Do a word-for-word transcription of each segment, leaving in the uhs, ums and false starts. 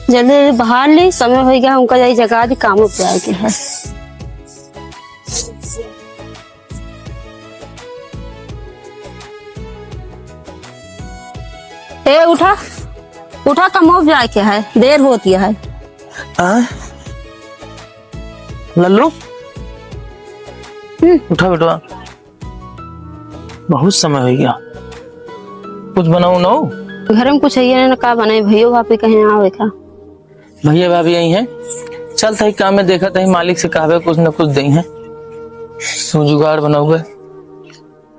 जल्दी जल्दी बहार ली, समय होइ गया, उनका जाई जगा दी, कामो पे जाए के है। ए, उठा, उठा, कमो पे जाए के है, देर होती है। आ? लल्लू, हम्म। उठा बेटवा, बहुत समय होइ गया, कुछ बनाऊ ना? घर में कुछ है ना, का बनाई? भैयो भाभी कहीं आवे का? भैया भाभी यहीं हैं। चल, तही काम में देखत ही, मालिक से कहबे, कुछ न कुछ देइहैं, तू जुगाड़ बनाउबे।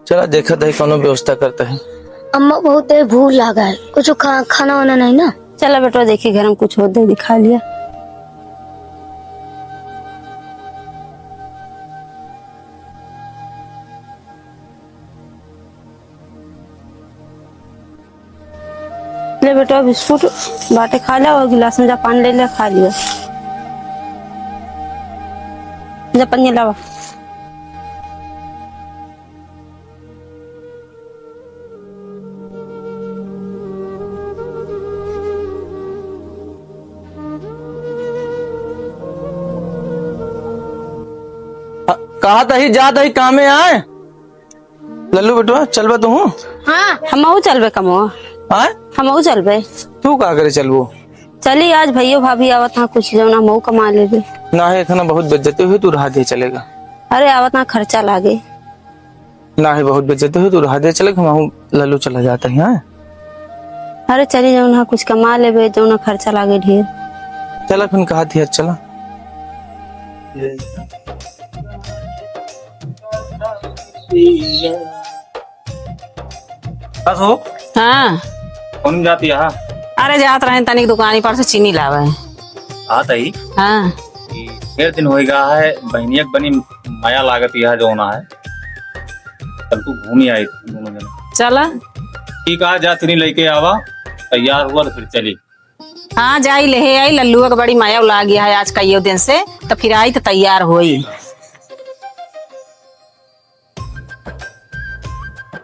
चला, देखत ही, कौनो व्यवस्था करत ही। अम्मा, बहुत तेज भूख लागा है, कुछ खा-, खाना वाना नहीं ना? चला बेटवा, देखी घर में कुछ होत है, दिखा लिया। ले बेटवा, बिस्कुट बाटे, खा लिया, और गिलास में जा पानी ले ले, खा लिया। जा पनिया लावा। कहा तही जात ही, कामे आए। लल्लू बेटवा, चलबे तू? हाँ, हमहू चलबे कमवा। आय? हमहू चलबे। तू का करे चलबो? चली, आज भैयो भाभी आवत हैं, कुछ जौन हमहू कमा लेबे। ना है, इतना बहुत बेइज्जती हुई, तू रहा दे चलेगा। अरे, आवत हैं, खर्चा लागे। ना है, बहुत बेइज्जती हुई, तू रहा दे चलेगा, हमहू लल्लू चला जात ही, हाँ? अरे, चली, जौन है, कुछ कमा लेबे, जौन खर्चा लागे ढेर। चला, फिर कहा थी, चला। बस हो। हाँ। कौन जाती है? अरे, जात रहे तनिक दुकानी पर से चीनी लावे। हाँ तई। हाँ। ई ढेर दिन होइ गया है, बहनिया के बनी मया लागत यह जौना है। चल तू घूमी आई दोनों जने। चला। ठीक आ, जा चीनी लेके आवा, तैयार हुआ तो फिर चली। हाँ, जाई लेहे आई, लल्लुआ के बड़ी मया लाग गया है आज कईयो दिन से, तो फिर आई तो तैयार होई।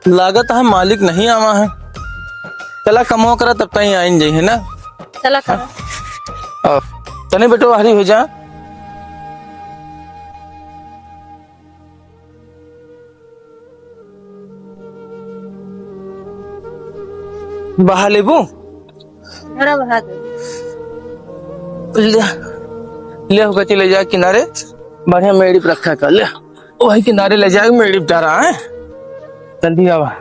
लागत है मालिक नहीं आवा है। चला कमो करा तब तई आइन जाई है ना। चला करा। अब तने बेटो हरी हो जा। बहा लेबू? बड़ा बहा दे। ले, ले होकर चले जा किनारे, बढ़िया मेड़ी पर रखा कर ले। वही किनारे ले जाके मेड़ी डारा है। जल्दी आवा।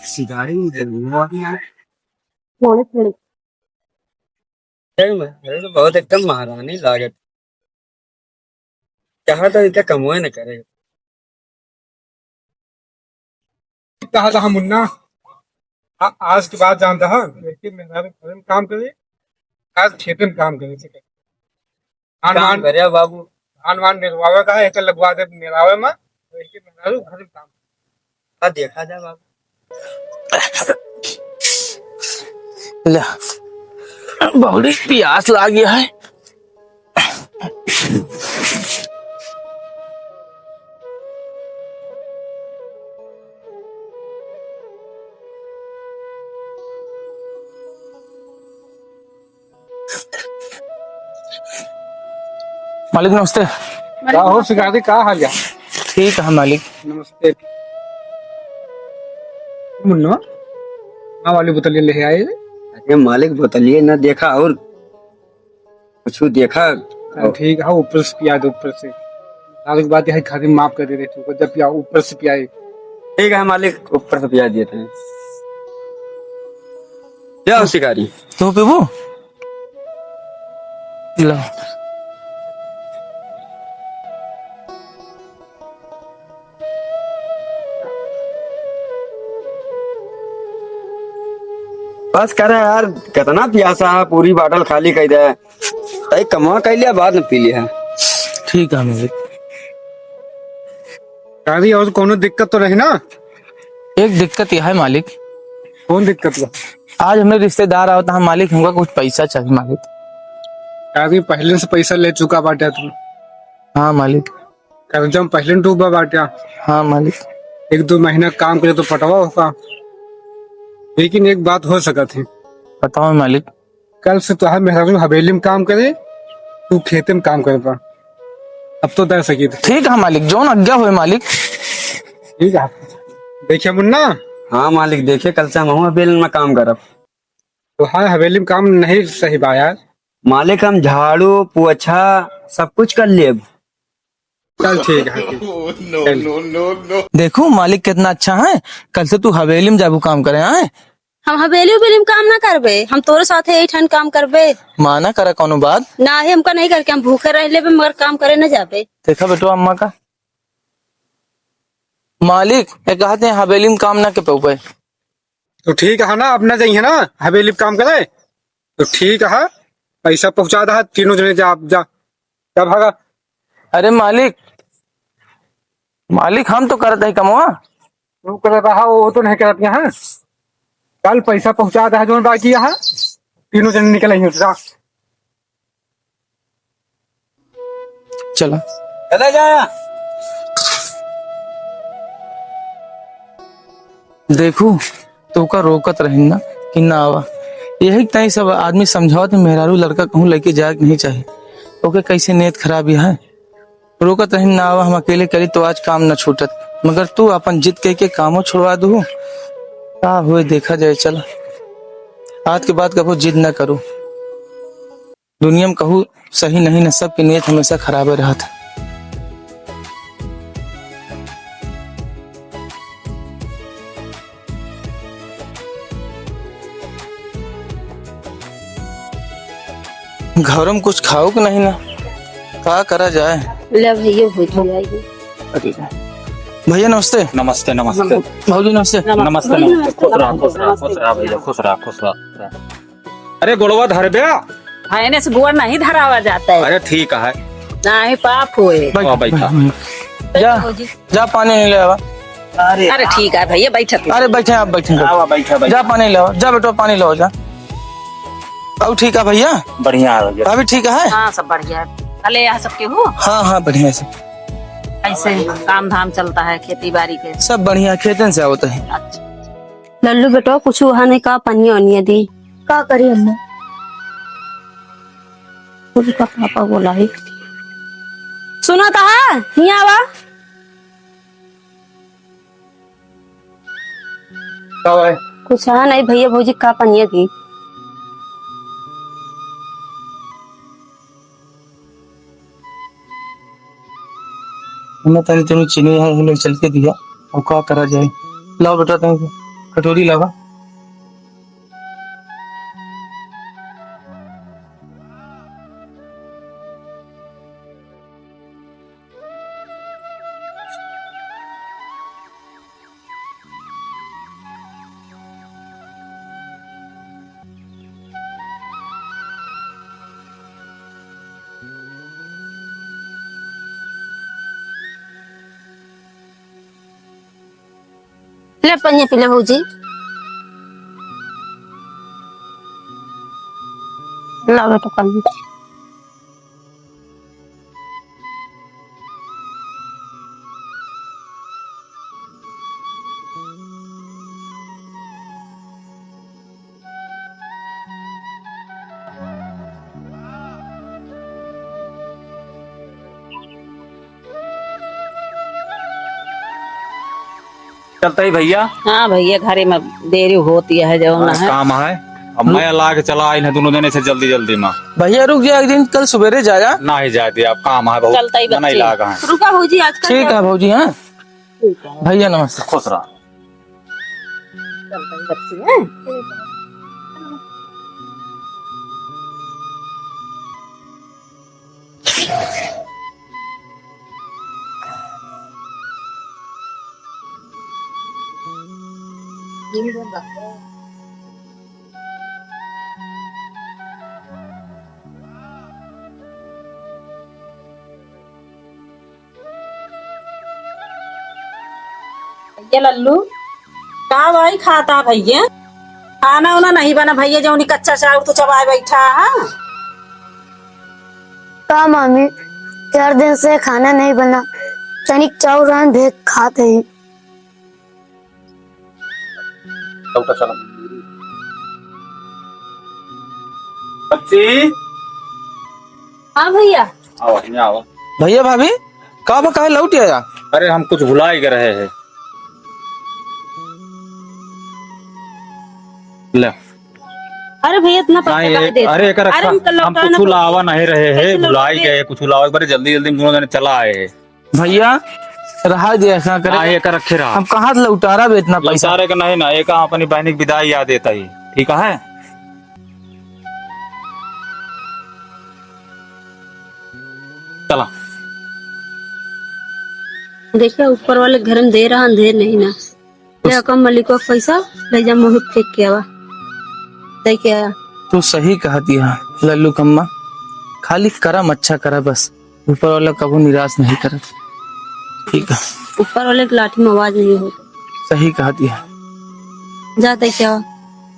सिगारेट में जरूर। थोड़े, थोड़े। सही में, अरे तो बहुत एकदम महारानी लागत। चाहा तो इनका कमवे न करे। कहा था मुन्ना, आ-, आज के बाद जानता है, एक ही मेहरारू घर में काम करे, आज खेते में काम करे, ठीक है। धान काम वान, करे बाबू। धान वान निरवावे का है, एक लगवा दे निरावे में, तो एक ही मेहरारू घर में काम। आ, देखा जा बाबू। ले, बड़ी प्यास लागी है। मालिक नमस्ते। का हो शिकारी, का हाल है? ठीक है मालिक। नमस्ते। मुन्ना, हाँ वाली बोतलिया ले आए। अरे मालिक, बोतलिया ना देखा और कुछ देखा। हाँ, ठीक है, ऊपर से पिया दे, ऊपर से। आज के बाद यही खातिर माफ कर दे रहे तू, जब पिया, ऊपर से पियाए। ठीक है मालिक, ऊपर से पिया देते हैं। क्या हो शिकारी? तू पीबू? लो। बस कर यार, कितना प्यासा है, पूरी बाटल खाली कर दे। तई कमवा कर लिया, बाद में पी लिया। ठीक है मालिक। अभी और कोनो दिक्कत तो नहीं ना? एक दिक्कत यह है मालिक। कौन दिक्कत बा? आज हमरे रिश्तेदार आवत हैं मालिक, हमका कुछ पैसा चाहिए मालिक। यार, ये पहिले से पैसा ले चुका बाटे तू। हाँ मालिक। कर्जा में पहिले डूबा बाटे। हाँ मालिक। एक दो महीना काम करे तो पटवा होगा, लेकिन एक बात हो सकत है। बताओ मालिक। कल से तोहार मेहरारू हवेली में काम करे, तू खेते में काम करे बा। अब तो दे सकी थे। ठीक है मालिक, जौन आज्ञा होए मालिक। ठीक है। देखिए मुन्ना। हाँ मालिक, देखिए कल से हम हवेली में काम करब। तोहार हवेली में काम नहीं सही बा यार। मालिक, हम झाड़ू, पोछा, सब कुछ कर लेब। चल ठीक है, ठीक। चल। देखू मालिक कितना अच्छा है, कल से तू हवेली में जाबू काम करे, आए? हम हवेली उवेली में काम ना करबे, हम तोरे साथे यही ठन काम करबे। माना करा कौनो बात। नाही, हमका नहीं करके, हम भूखे रह लेबे मगर काम करे न जाबे। देखा बेटवा अम्मा का, मालिक ये कहते हैं हवेली में काम ना के पउबे। तो ठीक है ना, अब ना जाइए ना हवेली पे काम करे। तो ठीक है, पैसा पहुंचा दे, तीनों जने जा, आप जा, जा भागा। अरे मालिक, मालिक हम तो करत है कमवा। तू करत रहा, वो तो नहीं करत यहाँ। कल पैसा पहुंचा दे, जोन बाकी यहाँ, तीनों जने निकल आई, जा। चला। चला जा। देखू, तोका रोकत रहिन ना कि ना आवा। यही ताई सब आदमी समझावत है, मेहरारू लड़का कहूँ लेके जाए के नहीं चाहे। ओके कैसे नीयत खराब है। रोकत रहिन ना आवा, हम अकेले करी तो आज काम ना छूटत। मगर तू अपन जिद कह के कामो छुड़वा दू। का हुए देखा जाए, चला। आज के बाद कभो जिद ना करू। दुनिया में कहू सही नहीं न, सबके नीयत हमेशा खराबे रहत। घर में कुछ खाऊ के नहीं ना, का करा जाए? ले भैया, भौजी आई। भैया नमस्ते। नमस्ते, नमस्ते। भौजी नमस्ते। नमस्ते, नमस्ते। खुश रहा, खुश रहा, खुश रहा भैया, खुश रहा, खुश रहा। अरे गोड़वा धरबे। हाँ, एने से गोड़ नहीं धरावा जाता है। अरे ठीक है। नहीं, पाप होए। बैठ, हाँ, बैठा। बैठ, बैठ। जा, भौजी। जा पानी नहीं ले आवा। अरे ठीक है भैया, बैठा तू। अरे बैठे आप, बैठे। आवा, बैठा, बैठा। जा पानी ले आवा, जा बेटवा पानी ले आवा, जा। अब ठीक है भैया? बढ़िया है भैया। अभी ठीक है? हाँ, सब बढ़िया है। भले यहाँ सब केहू? हाँ, हाँ, बढ़िया है सब। कैसे काम धाम चलता है खेती बाड़ी के? सब बढ़िया, खेतन से आवत है। अच्छा। लल्लू बेटवा, कुछ वहाँ नहीं का पनिया वनिया दी। का करी अम्मा? उनका पापा बोला है। सुना था, हियाँ आवा। का है? कुछ हाँ नहीं भैया, भौजी का पनिया दी। हमें तनी तनी चीनी है, उन्हें चल के दिया, अब का करा जाए? लाओ बेटा, तुम कटोरी लावा। ले पनिया पी ले भौजी। ला बेटा पानी। चलता ही भैया। हाँ भैया, घरे में देरी होती है, जौन आज है। काम है। अब मैं ला के चला आइल है दोनों जने से जल्दी जल्दी में। भैया रुक जा एक दिन, कल सुबेरे जाया। ना ही जाए दे, आप काम है बहुत। चलता ही बच्चे। लाग है। रुका भौजी, आज कल ठीक है भौजी, हाँ। ठीक है। भैया नमस्ते। खुश रहा। चलता ही बच्चे हैं। भैया लल्लू, का भाई खाता भैया? खाना उना नहीं बना भैया, जौनी कच्चा चाउर तू चबाए बैठा है। का मामी, चार दिन से खाना नहीं बना, तनिक चाउर आन भेज खात ही। लौटा चला। बच्ची। हाँ भैया। आओ, यहाँ आओ। भैया भाभी, का बा, काहे लौट आया? अरे, हम कुछ भुलाई गए रहे हैं। ले। अरे भैया, इतना पैसा नहीं, काहे देत? अरे, एकर अरे, रखा, हम तो हम लौटाना कुछ लावा नहीं रहे हैं, कैसे भुलाई लौटावे? गए, कुछ लावा, बड़े जल्दी जल्दी में दोनों जने चला आए हैं। भैया, रहा दे, ऐसा करे। हाँ, एकर रखे रहा। हम कहाँ से लौटारा बे इतना पैसा? लौटारे का नहीं ना, एक अपनी बहन की विदाई याद देता ही, ठीक है? चला। देखिए, ऊपर वाले घर में दे रहा, अंधेर नहीं ना। ले, कम मलिको पैसा, ले जा, मोहित फेंक के आवा। दे के आया। तू सही कहती है लल्लू कम्मा, खाली करम अच्छा करा बस, ऊपर वाला कबो निराश नहीं करत। ठीक है। ऊपर वाले की लाठी में आवाज नहीं हो। सही कहती है। जा दे के आवा।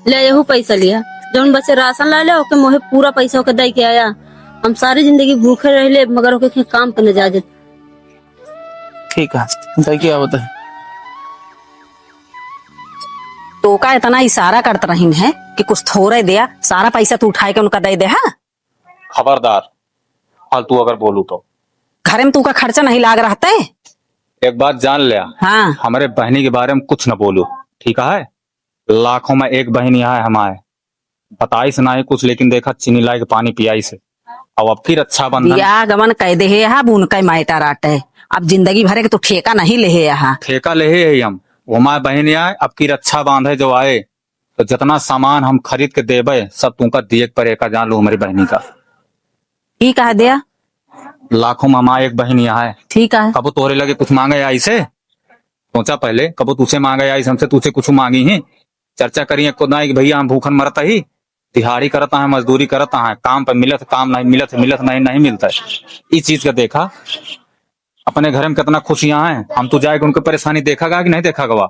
ले, यहू पैसा लिया, जौन बचे राशन ला ले, ओके मोहे पूरा पैसा ओके दे के आया। हम सारी जिंदगी भूखे रह ले, मगर ओके कहीं काम पे न जा दे। ठीक है, दे के आवत है। तो का इतना इशारा करत रहीन है कि कुछ थोड़े दिया, सारा पैसा तू उठाए के उनका दे दे, हाँ? खबरदार, फालतू अगर बोलू तो। घरे में तू का खर्चा नहीं लाग रहते? एक बात जान लिया, हाँ। हमारे बहनी के बारे में कुछ न बोलू, ठीक है? लाखों में एक बहन यहाँ है हमारे, बताइस नाही कुछ, लेकिन देखा चीनी लाए के पानी पियाइस। अब अबकी रक्षाबंधन बियाह गमन कह दे हे हा, बुन के मैटर आटे। अब जिंदगी भरे के तू ठेका नहीं ले हे हा। ठेका ले हे हम, वो हमारे बहन आए, अबकी रक्षा बांधे जो आए, तो जितना सामान हम खरीद के देबे, सब तुमका दिए के पड़े का, जान लो हमारी बहनी का। ठीक कह दिया। लाखों में हमारे एक बहन यहाँ है। ठीक है। कबो तोहरे लगे कुछ मांगे आई से, सोचा पहले, कबो तुझसे मांगे आई, हमसे तुझसे कुछ मांगी ही? चर्चा करिए को ना कि भैया हम भूखन मरत ही, दिहाड़ी करत है, मजदूरी करत है, काम पे मिलत, काम नहीं मिलत, मिलत नहीं, नहीं मिलता है। इस चीज का देखा, अपने घर में कितना खुशियां हैं, हम तो जाए के उनके परेशानी देखा गवा कि नहीं देखा गवा?